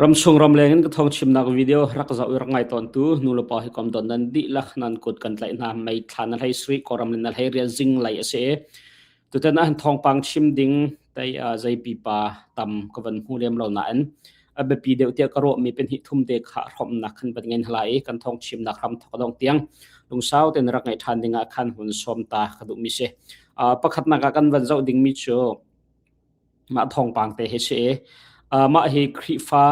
Ramchung ramleng in ka thawngchimnak video rak zoh i rak ngai tawntu nulepa hi kom don nan dihlak nan kut kan tlaih hna. Mei thla na hlei sri Kawlram le na hlei rian zing lei a si. Tutan ah thawngpang chim ding tei zei pipa tam ka van hmu lem lo nain a biapi deuh tiah ka ruahmi pahnih thum te kha hrawmnak khan van ngen hala i kan thawngchimnak ram thok dong tiang lungsau ten rak ngaih ṭhan ding ah khan hun sawm ta ka duhmi si. Pakhatnak ah kan van zoh dingmi cu Mah thawngpang te hi si. Mah hi Khrihfa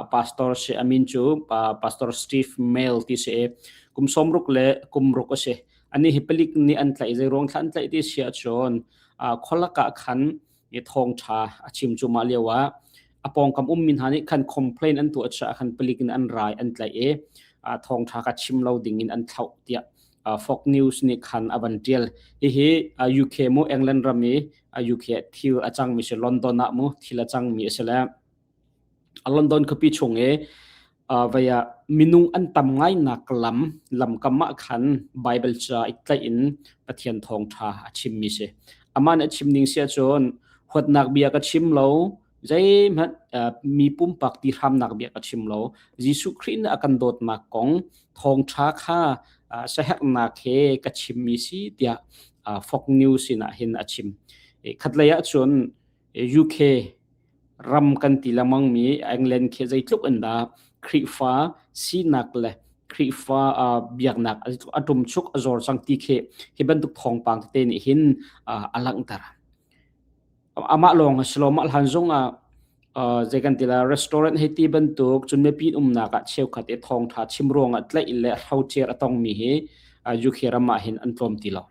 pastor si. A min cu Pastor Steve Mail ti si. Kum 60 le kum ruk a si. Ani hi palik nih an tlaih zei ruang thla an tlaih ti si ahcun khualak ah khan i thawngṭha a chim cu mah lio ah a pawngkam ummi hna nih khan complain an tuah caah khan palik in an rai an tlaih i thawngṭha kha chim lo ding in an thlauh tiah Fox News nih khan a van ṭial. Hihi UK mu England ram i UK ah thil a cangmi si London ah mu thil a cangmi a si le London khuapi chung i vei ah minung an tam ngainak lam lamkam ah khan Bible ca i tlaih in Pathian thawngṭha a chimmi si. Amah nih a chim ning si ahcun huatnak bia ka chim lo, zeihmanh mi pumpak ti hramnak bia ka chim lo. Jesuh Khrih nih a kan dawtnak kong thawngṭha kha siaherhnak he ka chimmi si tiah Fox News sinah hin a chim. Khatlei ahcun UK ram kan ti lengmangmi England khi zeitluk in dah Khrihfa sinak le Khrihfa biaknak a ṭumchuk a zor cang ti khi hi bantuk thawngpang tete nih hin a langhter. Amah lawng a si lo, mah hlan zong ah zei kan ti la restaurant hei ti bantuk cun mipi umnak ah cheukhat i thawngṭha chim ruangah tlaih le hrocer a tongmi hi UK ram ah hin an tlawm ti lo.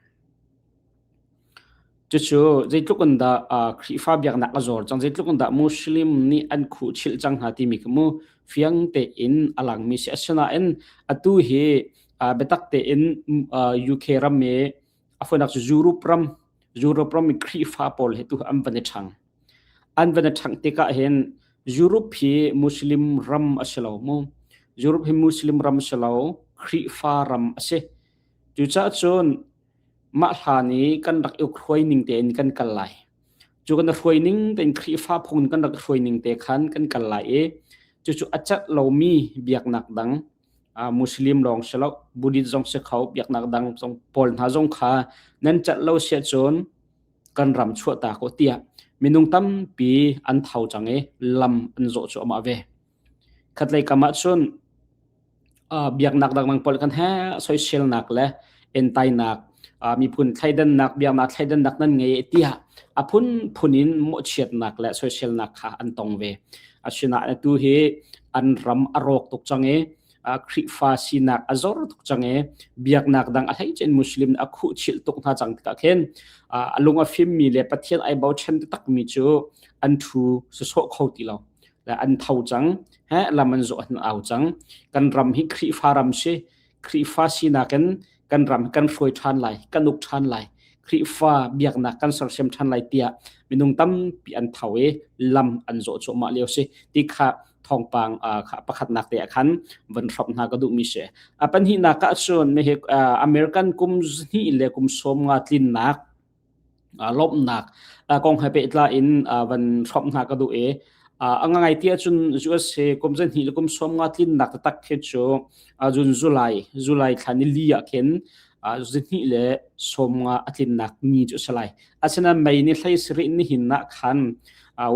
Cucu zeitluk in dah Khrihfa biaknak a zor cang, zeitluk in dah Muslim nih an khuhchilh cang hna timi khi mu fiang tein a langmi si. Asinain atu hi biatak tein UK ram i a fawinak cu Europe ram Europe ram i Khrihfa pawl hi tu an van i ṭhang. An van i ṭhangh tikah hin Europe hi Muslim ram a si lo mu. Europe hi Muslim ram a si lo, Khrihfa ram a si. Cucaah cun mah hlan i kan rak i hruai ning tein kan kal lai. Cu kan hruai ning tein Khrihfa phung kan rak hruai ning te khan kan kal lai i cucu a cat lomi biaknak dang Muslim lawng si lo, Buddhist zong si kho, biaknak dang zong pawl hna zong kha nan cat lo siah cun kan ram chuahtak u tiah minung tampi an tho cang i lam an zawh cuahmah ve. Khatlei kam ah cun biaknak dangdang pawl kan he soiselnak le entainak miphun thleidannak biaknak thleidannak nan ngei tiah a phunphun in mawhchiatnak le soiselnak kha an tong ve. Asinain atu hi an ram a rawk tuk cang i Khrihfa sinak a zor tuk cang i biaknak dang a hleice in Muslim a khuhchilh tuk hna cang tikah khin a lung a fimmi le Pathian ai bochan takmi cu an thu sawsawh kho ti lo. Le an tho cang he lam an zawh an au cang. Kan ram hi Khrihfa ram si. Khrihfa sinak in kan ram kan hruai ṭhan lai, kan uk ṭhan lai. Khrihfa biaknak kan sersiam ṭhan lai tiah minung tampi an tho i lam an zawh cuahmah lio si. Ti kha thawngpang kha pakhatnak te ah khan van hrok hna ka duhmi si. A pahnihnak ah cun American kum hnih le kum 50 tlinnak lawmhnak kong he pehtlai in van hrawmh hna ka duh i a ngai ti ahcun USA kum zahnih le kum 50 tlinnak taktak khi cu June July July thla ni li ah khin zahnih le 50 a tlinnak ni cu a si lai. Asinain May ni hlei sarih nihin ah khan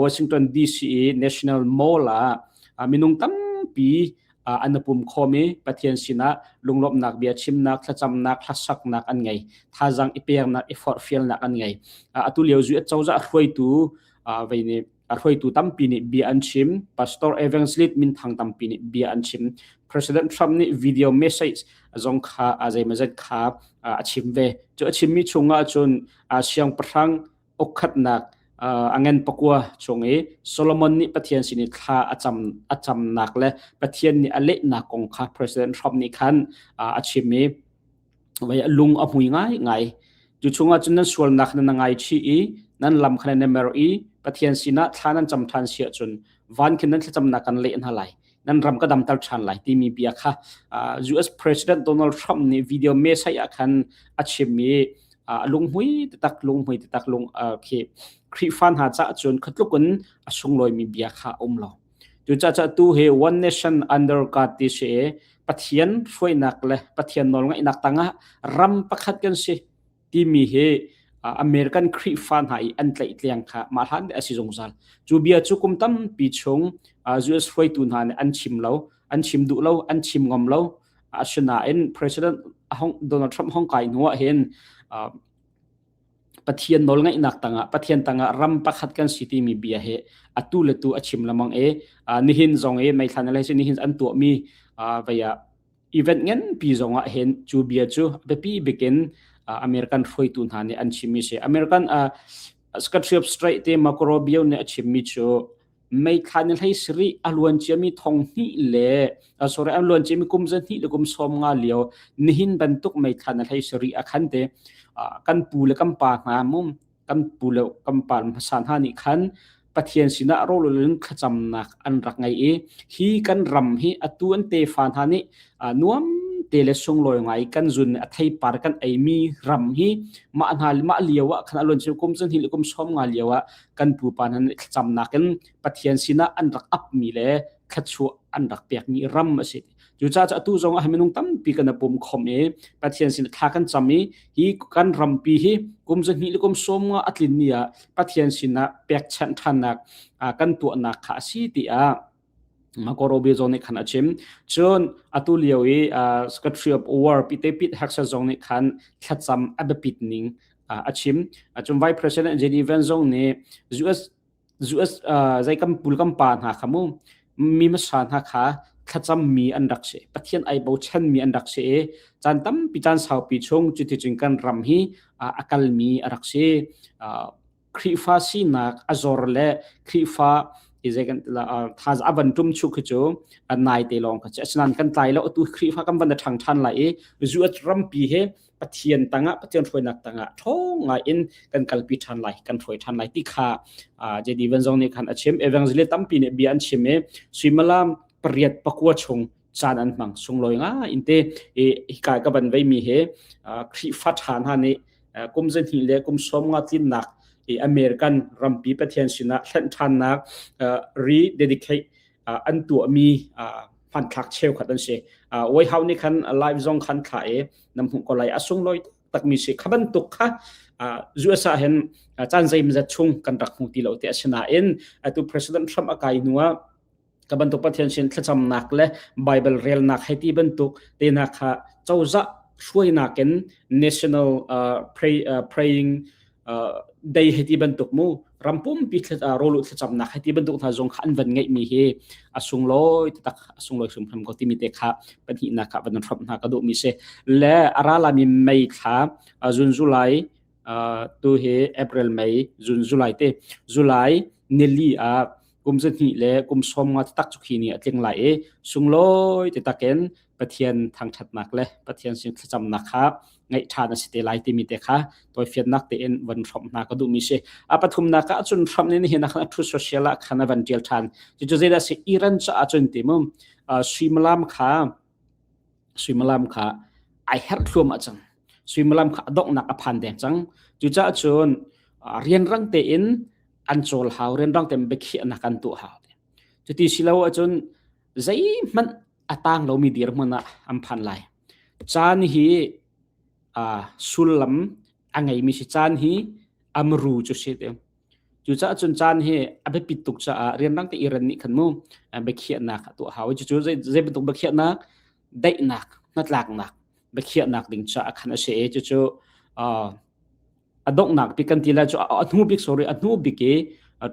Washington DC i National Mall ah minung tampi an i pum khawm i Pathian sinah lunglawmhnak bia chimnak, thlacamnak, hlasaknak an ngei. Thazaang i peknak, i forhfialnak an ngei. Atu lio zu cozah hruaitu vei nih hruaitu tampi nih bia an chim. Pastor Evangelist minthang tampi nih bia an chim. President Trump nih video message zong kha zeimazet kha a chim ve. Cu a chimmi chungah cun siangpahrang ukkhatnak a ngen pakua chung i Solomon nih Pathian sin i thla a cam a camnak le Pathian nih a lehnak kong kha President Trump nih khan a chim i vai a lung a hmui ngai ngai. Cu chungah cun nan sualnak nan ngai chih i nan lam kha nan mer i Pathian sinah thla nan cam ṭhan si ahcun van khin nan thlacamnak kan leh hna lai. Nan ram ka damter ṭhan lai timi bia kha US President Donald Trump nih video message ah khan a chim i lunghmui taktak lunghmui taktak lung khi Khrihfa hna caah cun khatluk in a sunglawimi bia kha a um lo. Cucaah tu hi One Nation Under God ti si i Pathian hruainak le Pathian nawlngaihnak tangah ram pakhat kan si timi hi American Khrihfa hna i an tlaihtleng kha mah hlan a si zungzal. Cu bia cu kum tampi chung US hruaitu hna nih an chim lo, an chim duh lo, an chim ngam lo. Asinain President Donald Trump hong kai hnu ah hin Pathian nawlngaihnak tangah Pathian tangah ram pakhat kan si timi bia hi atu le tu a chim lengmang i nihin zong i meithla na le nihin an tuahmi vei ah event nganpi zong ah hin cu bia cu biapi bikin American hruaitu hna nih an chimmi si. American Secretary of State te Marco Rubio nih a chimmi cu meithla ni hlei sarih a luan ciami thong hnih le sorry a luan ciami kum za hnih le kum sawm nga lio nihin bantuk meithla ni hlei sarih a khan te kan pu le kan pa hna mum kan pu le kan pa hmasa hna nih khan Pathian sinah rawlul in thlacamnak an rak ngei i hi kan ram hi atu an tefa hna nih nuam te le sunglawi ngai kan zun a theipar kan eimi ram hi mah hna mah lio ah khan a luan kum zan hi le kum sawm nga lio ah kan pupa hna nih thlacamnak in Pathian sinah an rak apmi le thluachuah an rak pekmi ram a si. Cucaah atu zong ah minung tampi kan pum khom i Pathian sin thla kan cam i hi kan rampi hi kum zahnih le kum sawm nga a tlin ni ah Pathian sinah pekchanh ṭhannak kan tuahnak kha a si tiah Marco Rubio zong nih khan a chim. Cun atu lio i Secretary of War Pete Pete Hegseth zong nih khan thlacam a biapit ning a chim. Cun Vice President JD Vance zong nih US US zei kan pul kan pa hna kha mu mi hmasa hna kha thlacam mi an rak si. Pathian ai bochan mi an rak si i caan tampi caan saupi chung cuticun kan ram hi a kalmi a rak si. Khrihfa sinak a zor le Khrihfa i zei kan thaza a van ṭum chuk khi cu nai te lawng kha si. Asinain kan tlai lo atu Khrihfa kan van ṭhang ṭhan lai i US rampi he Pathian tangah Pathian hruainak tangah ṭhawng ngai in kan kalpi ṭhan lai kan hruai ṭhan lai ti kha JD Van zong nih khan a chim. Evangelist tampi nih bia an chim i suimilam pariat pakua chung caan an hmang sunglawi ngai in te i hika ka van veimi he Khrihfa ṭha hna nih kum zahnih le kum sawm nga tlinnak i American rampi Pathian sinah hlenh ṭhannak rededicate an tuahmi hmanthlak cheukhat an si. White House nih khan live zong khan thlah i nam hmuh ko lai a sunglawi takmi si. Kha bantuk kha US ah hin caan zeimazat chung kan rak hmu ti lo te asinain atu President Trump a kai hnu ah ka bantuk Pathian sin thlacamnak le Bible relnak hei ti bantuk te hna kha cozah hruainak in national pray, praying day hei ti bantuk mu ram pumpi rawlu thlacamnak hei ti bantuk hna zong kha an van ngeihmi hi a sunglawi taktak a sunglawi hrimhrim ko timi te kha pahnihnak ah van hramh hna ka duhmi si le a ra lami mei thla June July tu hi April May June July te July nili ah kum zahnih le kum sawm nga tak cu khi ni a tling lai i sunglawi te takin Pathian thangṭhatnak le Pathian sin thlacamnak kha ngaih ṭhan a si te lai timi te kha tawifiannak tein van hrawmh hna ka duhmi si. A pathumnak ah cun Trump nih nihin ah khan a Truth Social ah khan a van ṭial ṭhan. Cucu zeidah si Iran caah cun ti mu suimilam kha suimilam kha ai herh thluahmah cang. Suimilam kha a donghnak a phan deng cang. Cucaah cun rianrang tein an cawl hau rianrang tein biakhiahnak an tuah hau. Cuti si lo ahcun zeihmanh a tang lomi dirhmun ah an phan lai. Caan hi sullam a ngeimi si caan hi amru cu si te. Cucaah cun caan hi a biapit tuk caah rianrang te Iran nih khan mu biakhiahnak a tuah hau. Cucu zei bantuk biakhiahnak daihnak hnatlaknak biakhiahnak ding caah khan a si i cucu a donghnak bik kan ti lai cu a hnu bik sorry a hnu bik i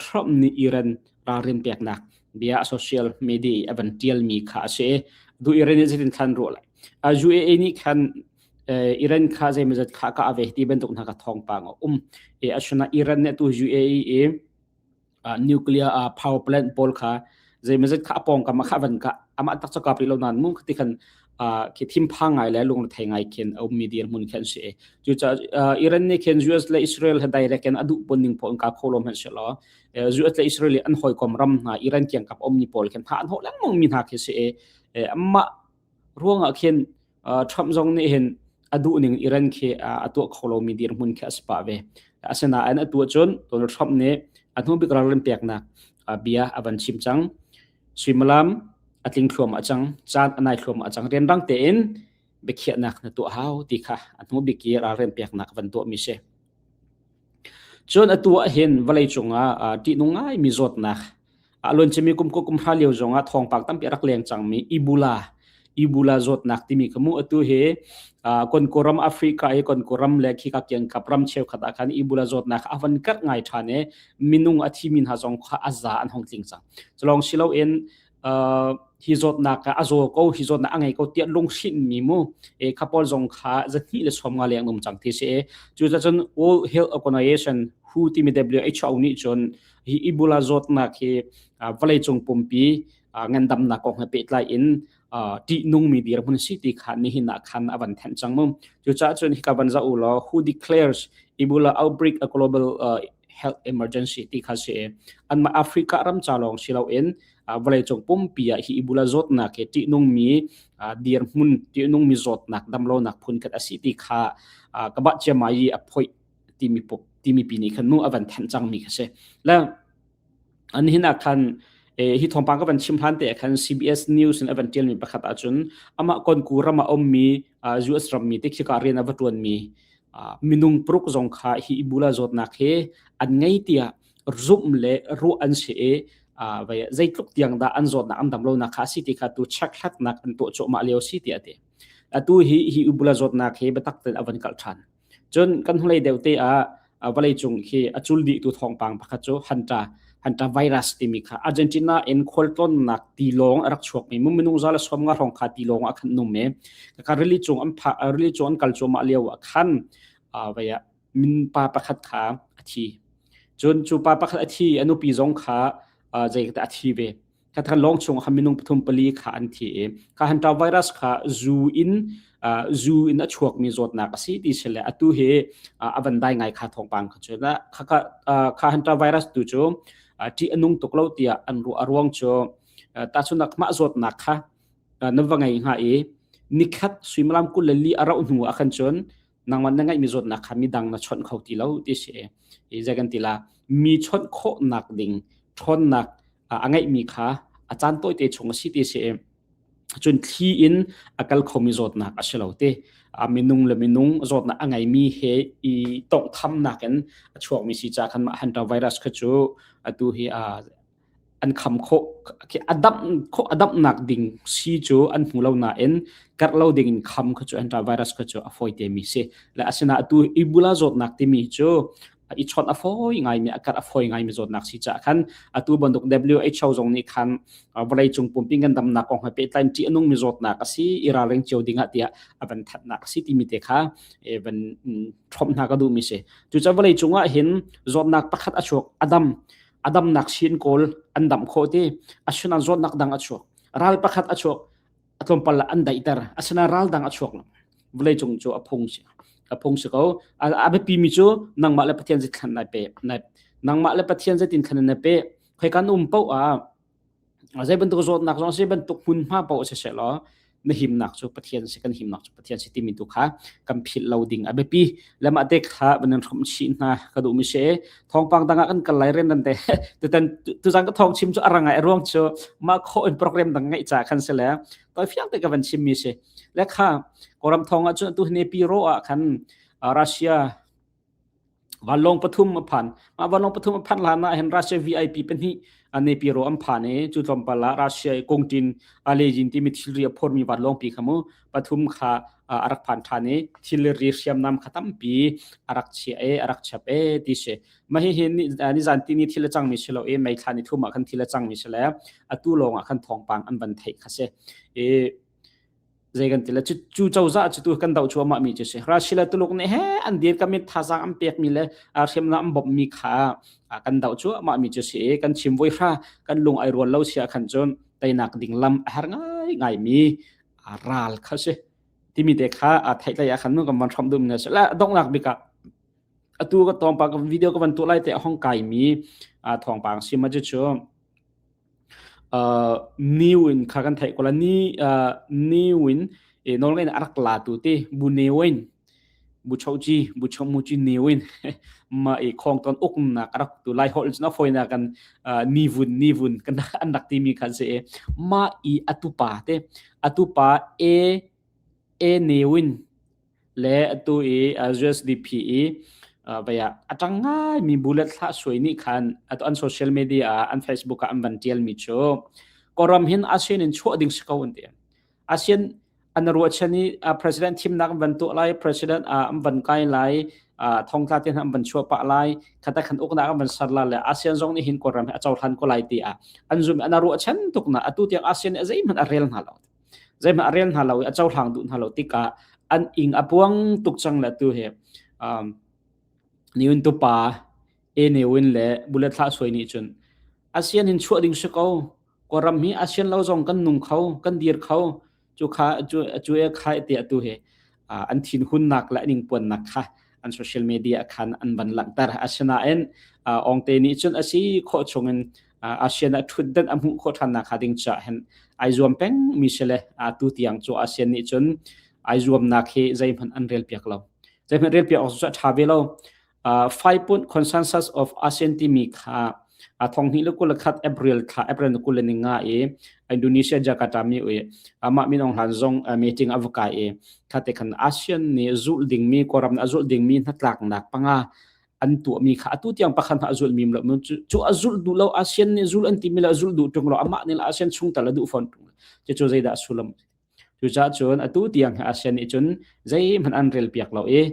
Trump nih Iran ralrin peknak bia social media a van tialmi kha a si du Iran nih zeitin thlan ruah lai UAE nih khan Iran kha zeimazat kha ka ave ti bantuk hna ka thawngpang a um e asuna Iran nih tu UAE i nuclear power plant pawl kha zeimazat kha a pawngkam ah kha van ka amah tak chaka pri lo nan mu ti khan khi thinphang ngai le lungrethei ngai khin a ummi dirhmun khin si cucaah Iran nih khin US le Israel he direct in a duh pon ning pon ka kho lo hmanh se law US le Israel an hawikom ram hna Iran kiangkap ummi pawl khin tha an ho lengmang mi hna khi si amah ruangah khin Trump zong nih hin a duh ning Iran khi a tuah kho lomi dirhmun khi a si pah ve. Asinain atu ahcun Donald Trump nih a hnu bik ralrin peknak bia a van chim cang. Suimilam a tling thluahmah cang, caan a nai thluahmah cang. Rianrang tein biakhiahnak na tuah hau ti kha a hnu bik i ralrin peknak van tuahmi si. Cun atu ah hin vawleicung ah ṭihnung ngaimi zawtnak a luanciami kum kul kum hra lio zongah thawngpang tampi a rak leng cangmi Ebola Ebola zawtnak timi kha mu atu hi Konko ram Africa i Konko ram le khika kiangkap ram cheukhat ah khan Ebola zawtnak a van karh ngai ṭhan i minung a thimi hna zong kha a za an hong tling cang. Culawng si loin hi zawtnak a zaw ko hi zawtnak a ngei ko tiah lunghrinh mi mu e kha pawl zong kha zahnih le 50 leng um cang ti si e cu cun World Health Organization WHO timi WHO nih cun hi Ebola zawtnak hi vawleicung pumpi ngandamnak kong he pehtlai in ṭihnungmi dirhmun si ti kha nihin ah khan a van thenh cang mu. Cucaah cun hika van zoh u law who declares Ebola outbreak a global health emergency ti kha si. Anmah Africa ram ca lawng si loin vawleicung pumpi ah hi Ebola zawtnak hi ṭihnungmi dirhmun ṭihnungmi zawtnak damlonak phun khat a si ti kha ka bah ciamai i a phoih timi timi pi nih khan nu a van thanh cangmi kha si. Le an hin ah khan hi thawngpang ka van chim hlan te ah khan CBS News in a van tialmi pakhat ahcun amah konku ram ah ummi US rammi te khika rian a va tuanmi minung paruk zong kha hi Ebola zawtnak hi an ngei tiah zumh le ruah an si i zeitluk tiang dah an zawtnak an damlonak kha a si ti kha tu check hlatnak an tuah cuahmah lio si tiah a ti. Atu hi hi Ebola zawtnak hi biatak tein a van kalh ṭhan. Cun kan hnulei deuh te ah vawleicung khi a cul dihtu thawngpang pakhat cu Hanta Hanta virus timi kha Argentina in khualtlawnnak tilawng a rak chuakmi minung za le 50 hrawng kha tilawng ah khan num i kha rili cung an pha rili cung an kal cuahmah lio ah khan vei ah min pa pakhat kha a thi. Cun cu pa pakhat a thi a nupi zong kha zei a thi ve. Kha lawng chung kha minung pathum pali kha an thi i kha hanta virus kha zu in zu in a chuakmi zawtnak a si ti si le atu hi a van dai ngai kha thawngpang kha cu kha kha hanta virus tu cu ṭih a nung tuk lo tiah an ruah a ruang cu tahchunhnak mah zawtnak kha na va ngei hnga i nikhat suimilam 24 a rauh hnu ah khan cun nangmah na ngeihmi zawtnak kha midang na chawnh kho ti lo ti si i zei kan ti la mi chawnh khawhnak ding ṭhawnnak a ngeihmi kha a caan tawite chung a si ti si cun thli in a kal khomi zawtnak a si lo ti minung le minung zawtnak a ngeimi he i tawnghthamnak in a chuakmi si ca khan mah hantavirus kha cu atu hi an kham khawh a damh khawh a damhnak ding si cu an hmu lo nain karh lo ding in kham kha cu antivirus kha cu a fawi te mi si le asina atu Ebola zawtnak timi cu i chawnh a fawi ngaimi a karh a fawi ngaimi zawtnak si caah khan atu bantuk WHO zong nih khan vawlei cung pumpi ngandamnak kong he pehtlai ṭih a nungmi zawtnak a si i ralring cio ding ah tiah a van thatnak a si timi te kha van ṭhomh hna ka duhmi si cucaah vawlei cung ah hin zawtnak pakhat a chuak a dam a damnak sin kawl an damh khawh ti asinain zawtnak dang a chuak ral pakhat a chuak a tlawmpal ah an daihter asinain ral dang a chuak lo vawlei cung cu a phung si a phung si ko a biapi mi cu nangmah le Pathian zeithlan nai pe nangmah le Pathian zeitin thlan na pe khoi kan um paoh ah Zei bantuk zawtnak zong si bantuk hmunhma paoh siseh law na himnak cu Pathian si kan himnak cu Pathian si timi tu kha kan philh lo ding a biapi. Le mah te kha van in hrawmh chih hna ka duhmi si. Thawngpang dang ah kan kal lai rian nan te. Tutan tuzan ka thawng chim cu a rang ai a ruang cu mah khawh in program dang ngeih ca khan si le toi fiang te ka van chimmi si. Le kha Kawlram thawng ah cun atu hi Naypyidaw ah khan Russia Vanlawng pathum a phan. Mah vanlawng pathum a phanh hlan ah hin Russia VIP pahnih Naypyidaw an phan i cu tlawmpal ah Russia i Kongtin Alejin timi thilri a phormi vanlawngpi kha mu pathum kha a rak phan ṭhan i thilri hriamnam kha tampi a rak chiah i a rak chap e ti si. Mah hihi nizan tini thil a cangmi si lo i May thla ni thum ah khan thil a cangmi si le atu lawng ah khan thawngpang an van theih kha si. I zei kan ti le cu cozah cu tu kan doh cuahmah mi cu si Russia le Tuluk nih he an dirkam i thazaang an pek mi le hriamnam an bawmh mi kha kan doh cuahmah mi cu si i kan chim voi hra kan lung ai rual lo sia khan cun teinak ding lam a har ngai ngai mi ral kha si timi te kha theih tlai ah khan nu kan van hram dum ne si la donghnak bik ah atu ka tawngpang video ka van tuah lai te a hong kai mi thawngpang si ma cu New in kha kan theih ko la. Ni New in nawlngeihnak a rak latu te Bu Ne Win, Bu Choh Ci, Bu Choh Mu Ci Ne Win. Ma i khong ton uknak a rak tu lai holh cun a fawinak kan ni vun ni vun kan an rak timi khan si i ma i atupa te atupa e e newin le atu i USDP i vaya atang ngai mi bullet thla suai nih khan atu an social media ah an Facebook ah an van tial mi cu koram hin ASEAN in chuah ding si ko an ti. ASEAN an ruahchan i president thimnak an van tuah lai, president an van kai lai, thongtla te hna an van chuah pah lai, khata khan uknak an van ser la le ASEAN zong nih hin Kawlram hi a cohlan ko lai ti ah an zum an ruahchan tuk na atu tiang ASEAN nih zeihmanh a rel hna lo. Zeihmanh a rel hna lo i a cohlang duh hna lo tikah an ing a puang tuk cang le tu hi um, niun tupa Enewin le bullet thlah suai nih cun ASEAN hin chuah ding si ko Kawlram hi ASEAN lo zong kan nung kho, kan dir kho. Cu kha cu cu e khai tiah tu hi an thinhunnak le an ingpuannak kha an social media khan an van langhter. Asinain Ongte nih cun asi khawh chungin ASEAN ah ṭhutdan a hmuh khawh ṭhannak hnga ding caah hin ai zuam peng mi si le tu tiang cu ASEAN nih cun ai zuamnak hi zeihmanh an rel piak lo. Zeihmanh rel piak awk cu a ṭha ve lo. Five-point consensus of ASEAN timi kha 2021 April thla April 25 i Indonesia Jakarta mi i amah min Aung Hlan zong meeting a va kai i khate khan ASEAN nih zulh dingmi Kawlram nih a zulh dingmi hnatlaknak panga an tuahmi kha atu tiang pakhat hna a zulh mi lo cu a zulh duh lo ASEAN nih zul an timi le a zulh duh ṭung lo amah nih ASEAN chungtel a duh fawn ṭung cucu zeidah a sullam Cucaah cun atu tiang hi ASEAN nih cun zeihmanh an relpiak lo i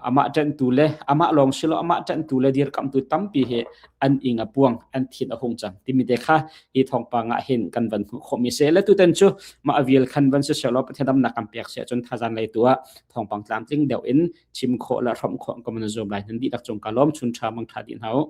amah ṭanhtu le amah lawng si lo amah ṭanhtu le dirkamhtu tampi hi an ing a puang an thin a hung cang timi te kha hi thawngpang ah hin kan van hmuh khawhmi si. Le tutan cu mah a vial khan van si selaw Pathian damnak kan pek si ahcun thazan lei tu ah thawngpang tlamtling deuh in chim khawh le hrawmh khawh kan van zuam lai. Nan dihlak cung ka lawm chun ṭha mang ṭha dih hna u.